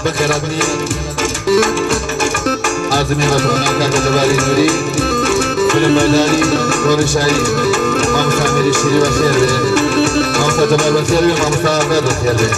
بەخێراتنی ئازمی بەتوانا کاکە جەباری نوری فیلم بەرداری گۆڕی شایی مامۆستا میری شیری بەخێر بێ، مامۆستا جەبار بەخێر بێ، مامۆستا ئازاد بەخێر بێ.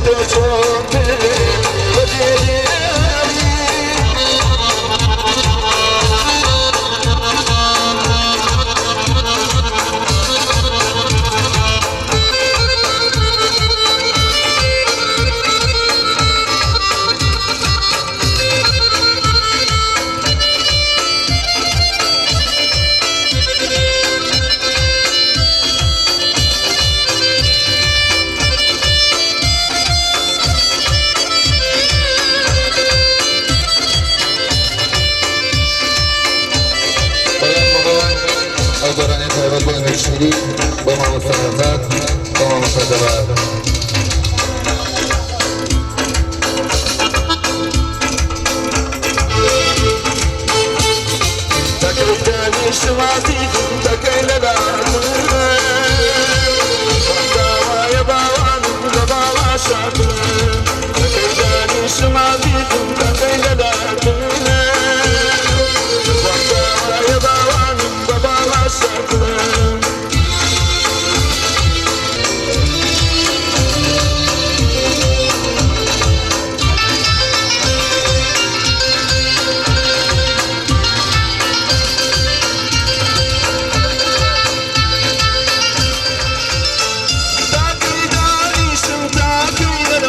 تۆ چۆن بەجێ دێڵی؟ بەڵام بەڵام ئەو گۆرانیە تایبەت بۆ ئەمیر شیری، بۆ مامۆستا نەجات، بۆ مامۆستا جەبار. تەکەی دانیشتم عەزیزم تەکەی لەلام داوایە باوانم لە باڵا شاتم تەکەی دانیشتم عەزیزم تەکەی لەلام داوایە باوانم بە باڵا شاتم. تاکەی دانیشم تاکەی.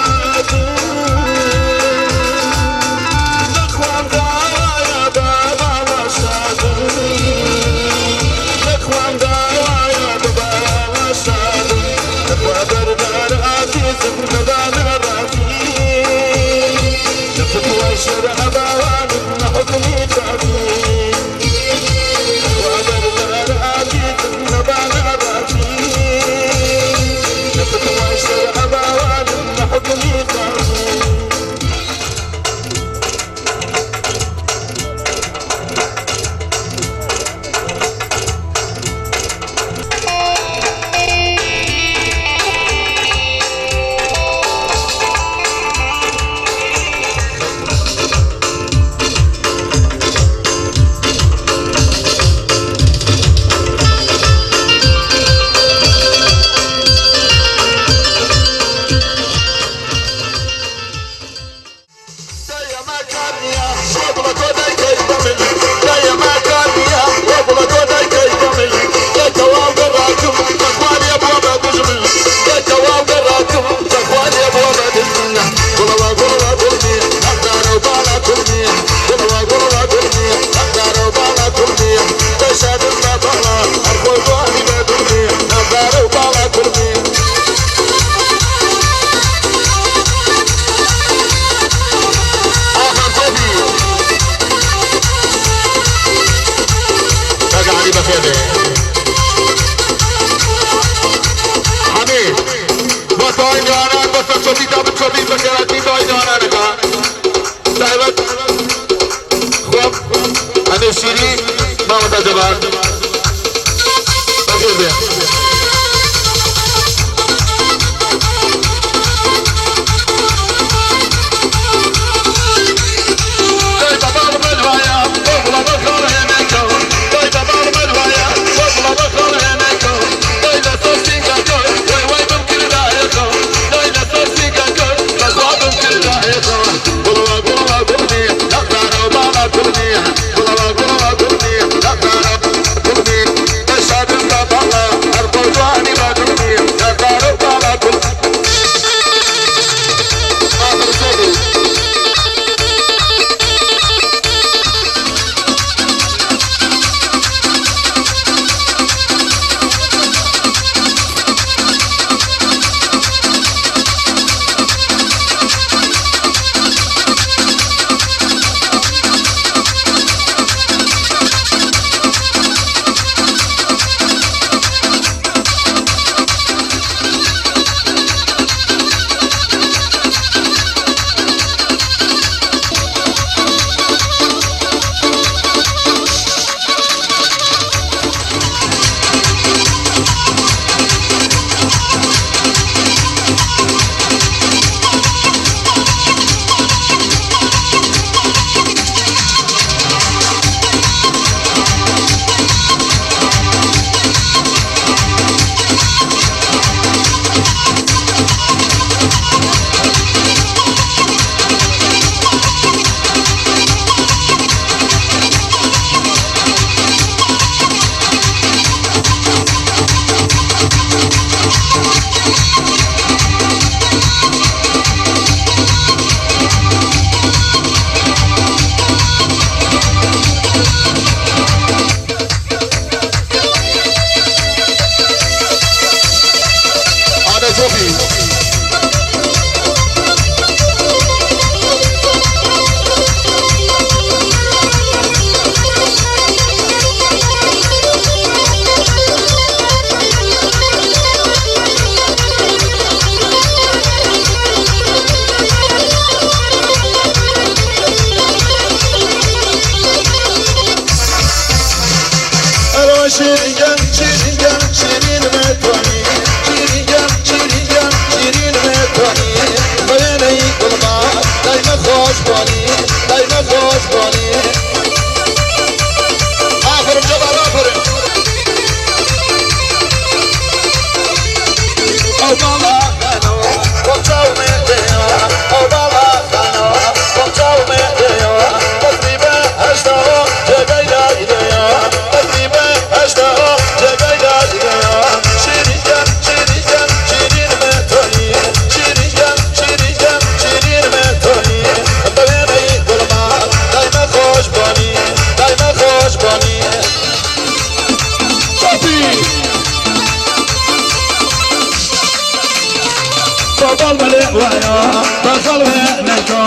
بەباڵ بەلێ وایە بەخەڵ وێنەی تۆ،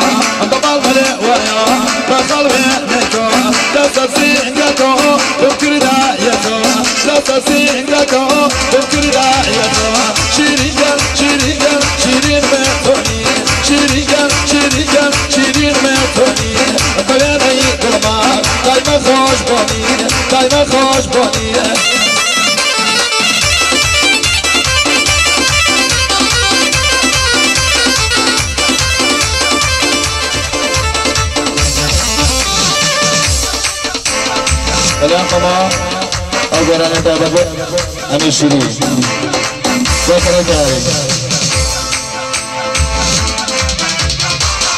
بەباڵ بەلێ وایە بەخەڵ وێنەی تۆ، لەسەر سینگەکۆ بمکردایە تۆ، لەسەر سینگەکۆ بمکردایە تۆ. شیرین گەل شیرین گەل شیرین مێتۆنی، شیرین گەل شیرین گەل شیرین مێتۆنی، بە وێنەی دڵما دایمە خۆش بۆنی، دایمە خۆش بۆنی. بەلام خۆما ئەو گۆرانە تایبەت بۆ ئەمیر شیری بۆ سەرۆک.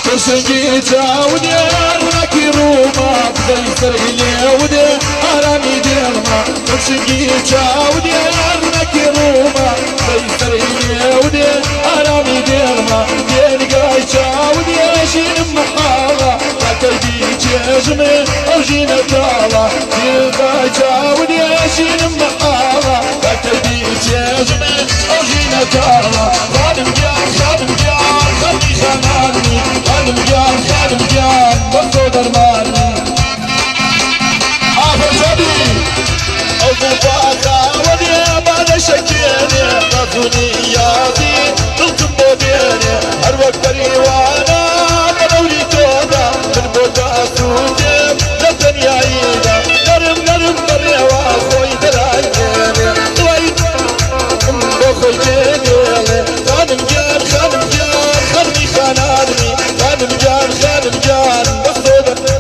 پرشنگی چاودێ ڕووناکی ڕووما، بدەی سەری لێودێ ئارامی دێڵما. پرشنگی چاودێ ڕووناکی ڕووما، بدەی سەری لێودێ ئارامی دێڵما. دێنگای چاودێ ژینم مەحاڵە، تاکەی بیچێژمێ ئەو ژینە تاڵە. دێنگای چاودێ ژینم مەحاڵە، تاکەی بیچێژمێ ئەو ژینە تاڵە. خانم گیان خانم گیان خەمی خانانی، خانم گیان خانم گیان بەس تۆ دەرمانی. ئافر جەبی ئەو بوو باخاوەنێ بانە شەکێنێ، ڕەزونی یازی دڵکم بۆ دێنێ. هەر وەک پەریوانە بە دەوری تۆدا، من بۆ داسووتێم لە تەنیاییدا. نەرم نەرم بەڕێوە خۆی دەرانێنێ، دڵی بۆ خۆی جێدێڵێ. خانم گیان خانم گیان خەمی خانانمی، خانم گیان خانم گیان بەس تۆ دەرمی.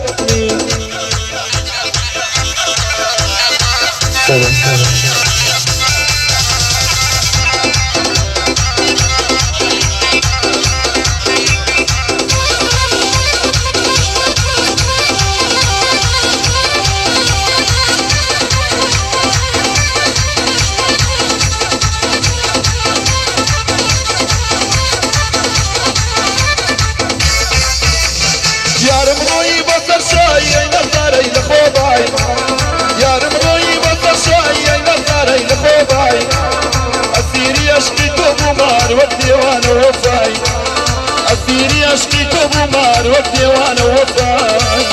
یارم ڕۆیی بەسەر شایی ئەی نەزارەی لە خۆبای، یارم ڕۆیی بەسەر شایی ئەی نەزارەی لە خۆبای. ئەسیری ئەشقی تۆ بوومار وەک دێوانە وەفای، ئەسیری ئەشقی تۆ بوومار وەک دێوانە وەفای.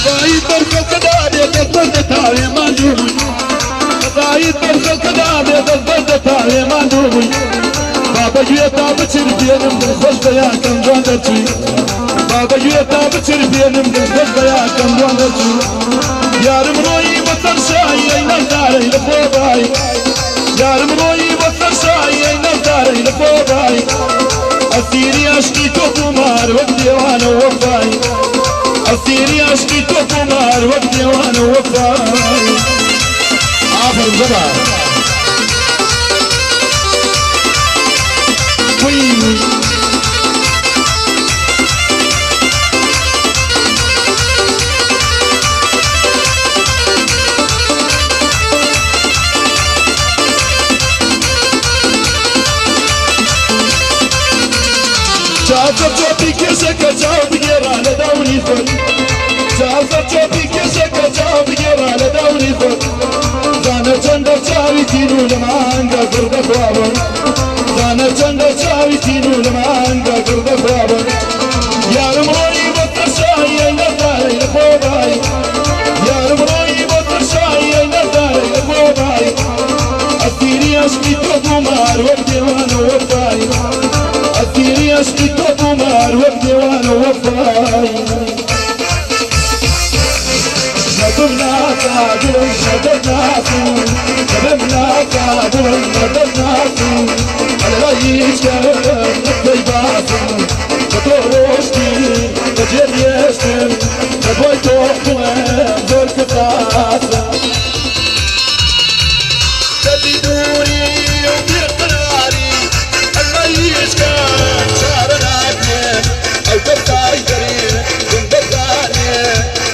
زایید بەرخەڵکەدا بێ دەست بەردەتاوێ ماندوو بووی، زایید بەرخەڵکەدا بێ دەست بەردەتاوێ ماندوو بووی. با بەگوێ تا بچرپێنم دڵخۆش بەیاکەم جوان دەرچووی، با بەگوێ تا بچرپێنم دڵخۆش بەیاکەم جوان دەرچووی. یارم ڕۆیی بەسەر شایی ئەی نەزارەی لە خۆبای، یارم ڕۆیی بەسەر شایی ئەی نەزارەی لە خۆبای. ئەسیری ئەشقی تۆ بوومار وەک دێوانە وەفای، ئەسیری ئەشقی تۆ بوومار وەک دێوانە وەفای. ئافرم جەبار. وی چاوسەر چۆپی کێشەکە چاو بگێڕا لە دەوری خۆت، چاوسەر چۆپی کێشەکە چاو بگێڕا لە دەوری خۆت. زانە چەندە چاوی تین و لە مانگە گڕدەخوابن، زانە چەندە چاوی تین و لە مانگە گڕدەخوابن. یارم ڕۆیی بەسەر شایی ئەی نەزارەی لە خۆبای، یارم ڕۆیی بەسەر شایی ئەی نەزارەی لە خۆبای. ئەسیری ئەشقی تۆ بوومار وەک دێوانە وەفای، ئەسیری ئەشقی تۆ بوومار وەک دێوانە وەفای. نەبم ناسا دڵم نەدەر ناسم، نەبم ناسا دڵم نەدەر ناسم. ئەلە هیچ کەس نەکەی باسم، بە تۆ ڕۆشتی بەجێ هێشتم، لە دوای تۆ بڵێم زۆر کەساسم. دەبی دووری و بێقراری ئەلە هیچ کەس چارە ناکرێ، ئەو دەستای دەرین دن دەزانێ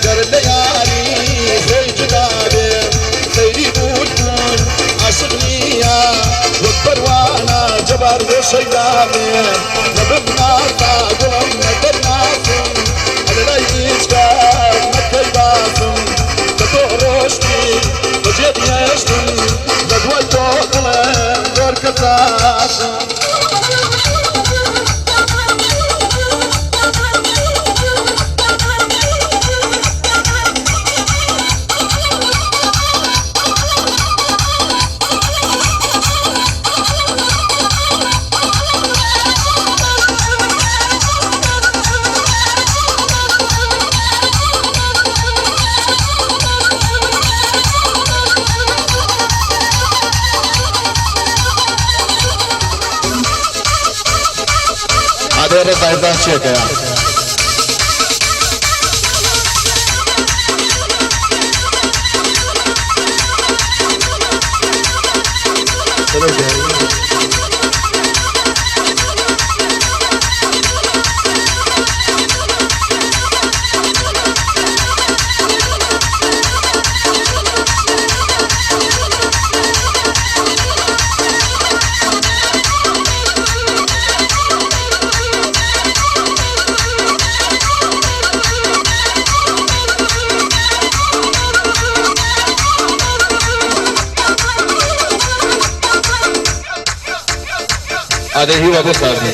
گەر لە یاری خۆی جدا بێ. شەیدامێ نە بمناسە گوڵم نە دەرناسم لە لای هیچ کەس مەکەی باسم کە تۆ ڕۆشتی بەجێت هێشتم لە دوای تۆ دڵم زۆر کەساشم. ئادەی ڕێزایزان چێکەیە. ئادەی هیوا بۆ سازی.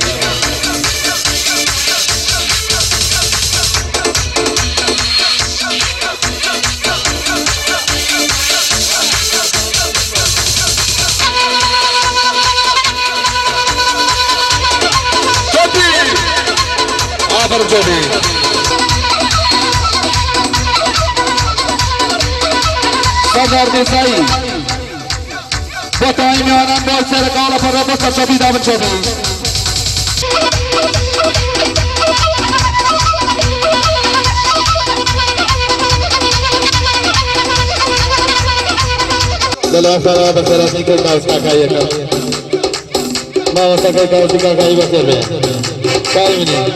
چۆپی ئافەرم چۆپی. سەردار دێسایی بۆ تەواوی میوانان بۆ سەرەکاڵە پەڕە بۆ سەرچۆپی دابن چۆپی. لەلایەن خۆیانەوە بەخێرهاتنی کرد ماوس کاکاییەکە. مامۆستاکەی کاوسی کاکایی بەخێر بێ کاری منی.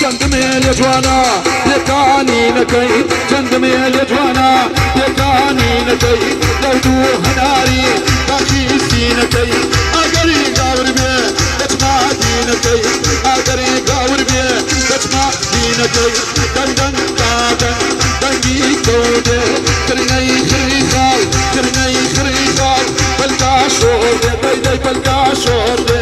چەندمێ لێ جوانە پێکانی نەکەی چەندمێ لێ جوانە پێکانی نەکەی لەو دوو هەناری باخی سینەکەی ئەگەری گاور بێ دەچمە دینەکەی ئەگەری گاور بێ دەچمە دینەکەی دەنگ دەنگ دادەنگ دەنگی کەو دێ کرنەی خڕی خاڵ کرنەی خڕی خاڵ پەلکا شۆڕ دێ دەی دەی پەلکا شۆڕ دێ.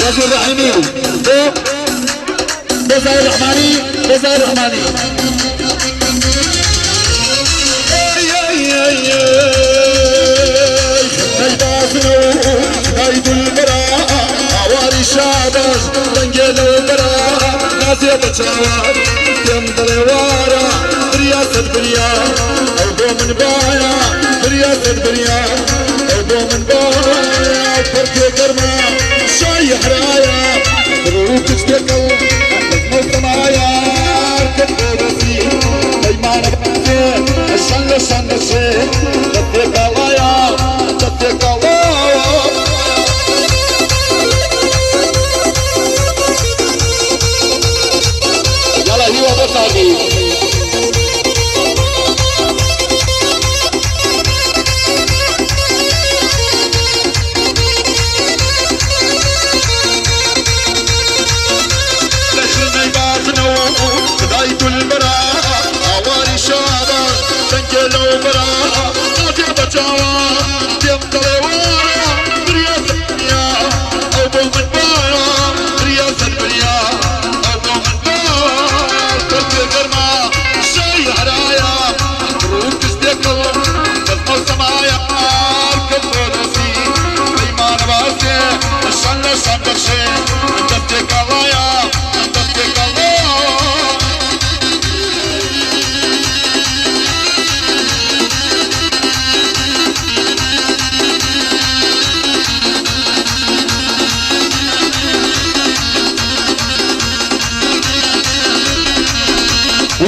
وەزیر ڕەحیمی بۆ بۆ زاهیر ڕەحمانی بۆ زاهیر ڕەحمانی. هاواری شاباش دەنگێ لەو بەرا نازێ بە چاوان پێم دەڵێ وارە بریا سەد بریا ئەو بۆ من بایە بریا سەد بریا ئەو بۆ من بایە پەرتێ گەرما شای حرایە ڕوو کچ تێکەڵ لەزمە و سەمایە کرد بۆ دەستی پەیمانە بەسێ شان لە شان دەشێ دەستێکاڵایە دەستێکاڵایە. یاڵا هیوا بۆ سازی.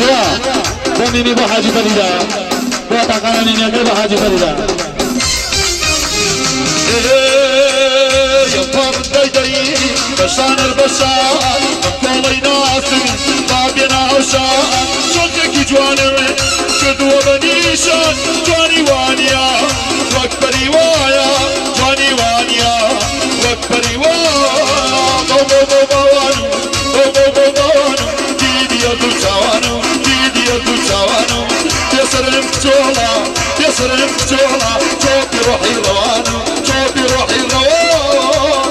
هیوا بۆ نینی بۆ حاجی فەریدا بۆ تاقانە نینیەکەی بۆ حاجی فەریدا. بەشانەر بەشان کۆڵەی ناسم با بێنە ئەوشان شۆخێکی جوانم کردووە بە نیشان جوانی وانیە وەک پەری وایە جوانی وانیە وەک پەری وایە بەو بەو بەو باوانم بەو بەو بەو باوانم دیدیە دوو چاوانم دیدیە دوو چاوانم پێسەرم کچۆڵە پێسەرم کچۆڵە چۆپی ڕۆحی ڕەوانم چۆپی ڕۆحی ڕەوان.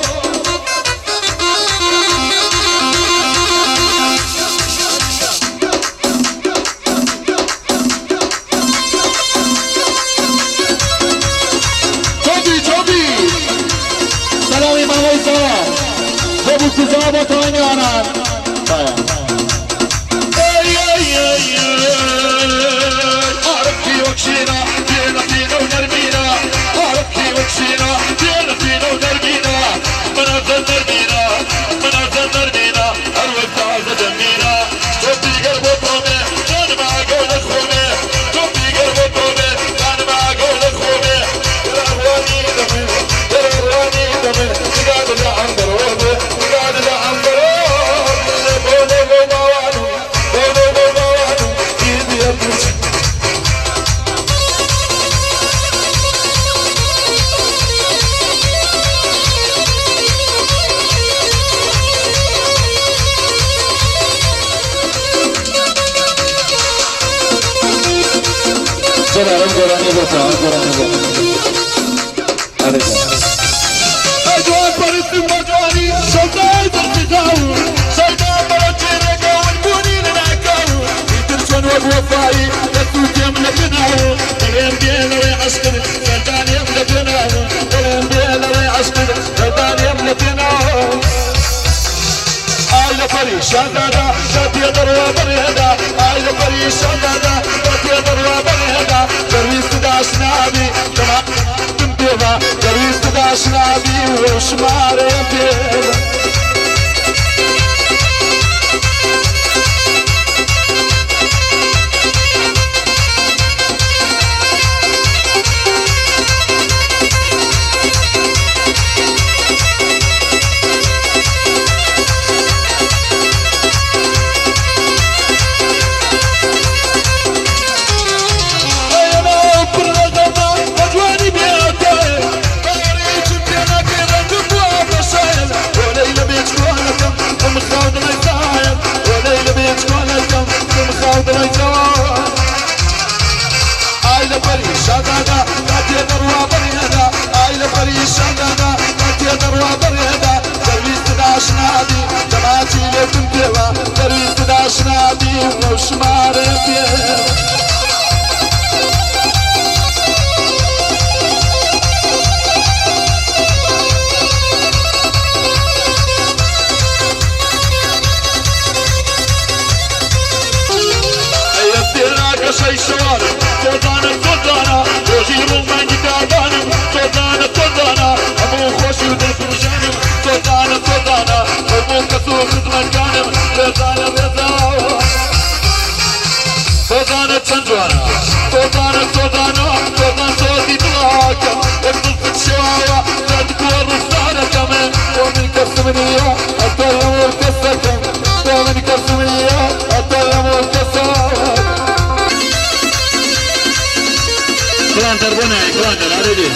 چۆپی چۆپی سەلامی مامۆی ساوا بۆ بووک و زاوا بۆ تەواوی میوانان. بایە. ئەی ئەی ئەی ئەی ئارەقی وەک شینە تینە تینە و نەرمینە ئارەقی وەک شینە تینە تینە و نەرمینە منازە نەرمینە منازە نەرمینە هەر وەک تازە دەمینە تۆپی گەر بۆ تۆمێ جانم ئاگەو لە خۆمێ تۆپی گەر بۆ تۆمێ جانم ئاگەو لە خۆمێ دەرەڕوانی دەمێ دەرەڕوانی دەمێ نگات لە عەمبەرۆ بێ نگات لە عەمبەرۆ بۆ بۆ بۆ باوانم بۆ بۆ بۆ باوانم دیدیە دوو جەلالم گۆرانی بۆ تۆ گۆرانی بۆ ئەرێ. ئەی جوان پەرستم بە جوانی سەودای دڵی خاو سەودا بەرە چێرەکەون بوونی لەناکاو ئیتر چۆن وەک وەفایی دەست و پێم لە پێناو دڵێم بێ لەڕێ عەشقت سەردانیم لە پێناو دڵێم بێ لەڕێ عەشقت سەردانیم لە پێناو ئای لە پەریشان دادا کاتێ دەڕوا بەڕێدا ئای لە پەریشان دادا کاتێ دەڕوا بەڕێدا دەرویست داشنابی دەماتم پێوە دەرویست داشنابی و شمارەیەم پێوە. ئای لە پەریشان دادا کاتێ دەڕوا بەڕێدا ئای لە پەریشان دادا کاتێ دەڕوا بەڕێدا دەرویست داشنابی دەماچی لێتم پێوە دەرویست داشنابی و شمارەیەم پێوە. گەشەی شەوانم تۆزانە تۆزانە ڕۆژی ڕوومانگی تابانم تۆزانە تۆزانە هەموو خۆشی و دڵپڕژانم تۆزانە تۆزانە هەموو کەس و خزمەتکانم ڕێزانە ڕێزا تۆزانە چەند جوانە تۆزانە تۆزانە تۆزان سۆزی دڵاکەم وەک زوڵفت شێواوە دەردبووە ڕوخسارەکەم تۆ من کەسم نییە هەتا لەمور کەسەکەم تۆ من کەسم نییە هەتا لەمور کەسەکەم. کڵانتەر بۆ نایە کڵانتەر ئەرێ دێ.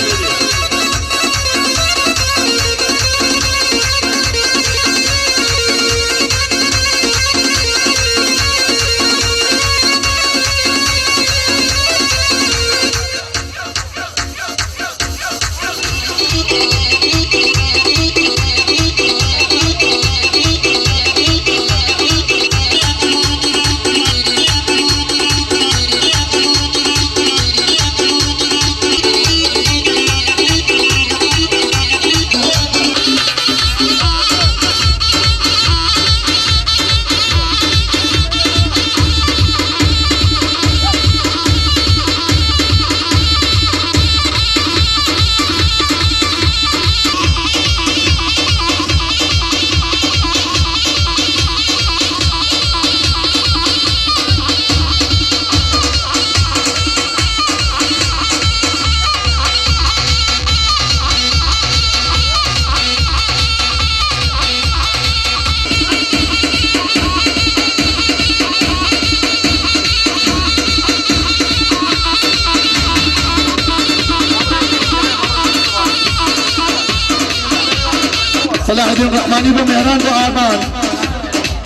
سەلاحەدین ڕەحمانی بۆ مێهران بۆ ئارمان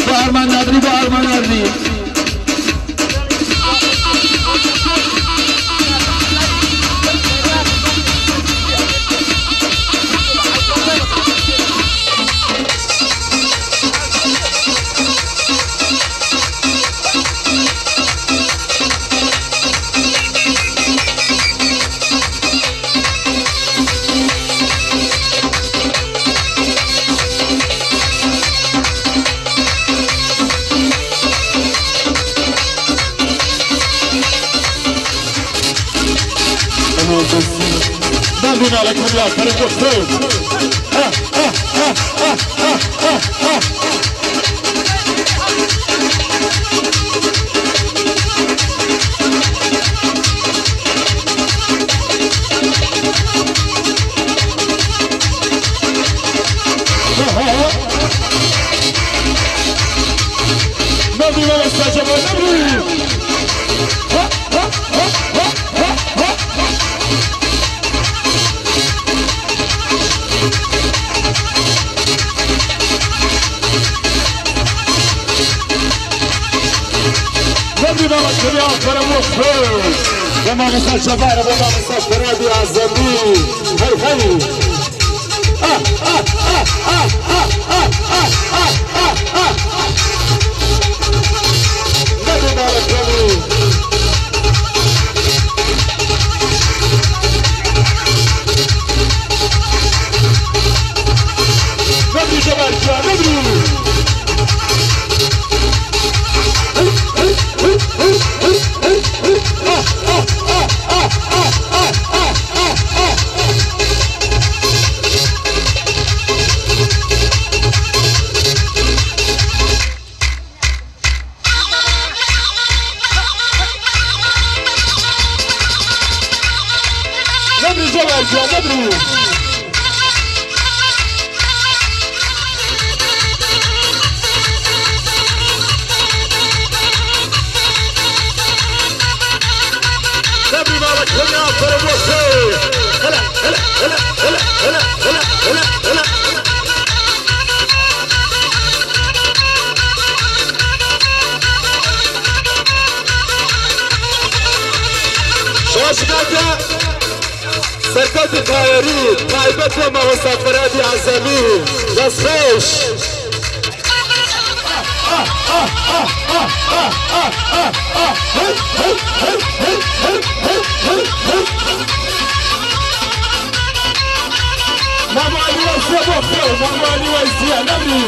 بۆ ئارمان نادری بۆ ئارمان نادری. بۆ مامۆستا جەبارە بۆ مامۆستا فەرهادی ئازەمی هەی هەی نەبی ماڵەکەمی. نەبی جەبار گیان نەبی. نەبی جەبار گیان نەبی. نەبی ماڵەکەمی ئافەرم بۆ خێر. هەلا هەلا هەلا هەلا هەلا هەلا هەلا هەلا. شاش کاکە سەرکەوتی تایەری تایبەت بۆ مامۆستا فەرهادی ئازەمی دەست خۆش. مامۆ عەلی وەیسیە بۆ خێر مامۆ عەلی وەیسیە نەمری.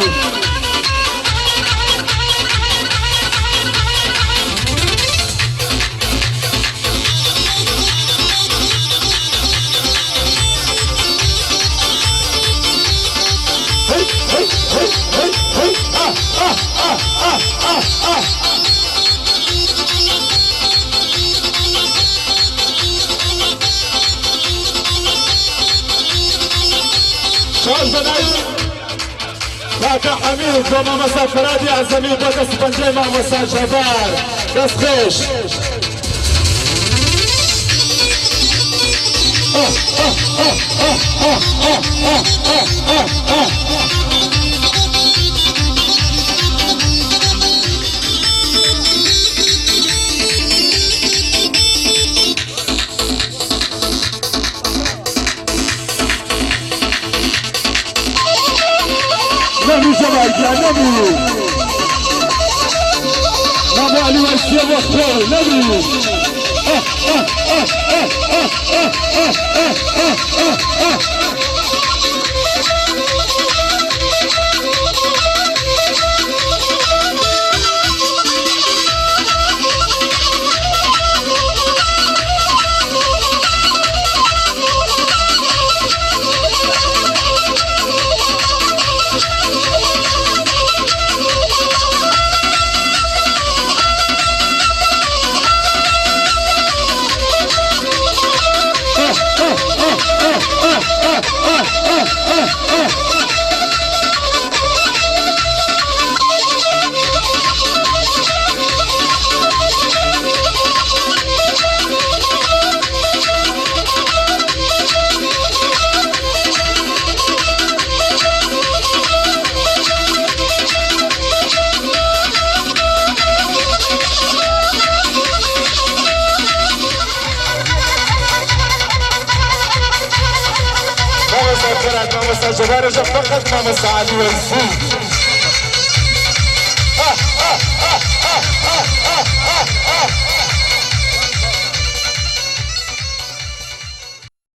شاش بەناوی کاکە حەمید بۆ مامۆستا فەرهادی ئەعزەمی بۆ دەست پەنجەی مامۆستا جەبار دەست خۆش. نەبی جەبار گیان نەبی. مامۆ عەلی وەیسیە بۆ خۆی نەبی. مامۆستا جەبارێژە فەقەت مامۆستا عەلی وەیسی.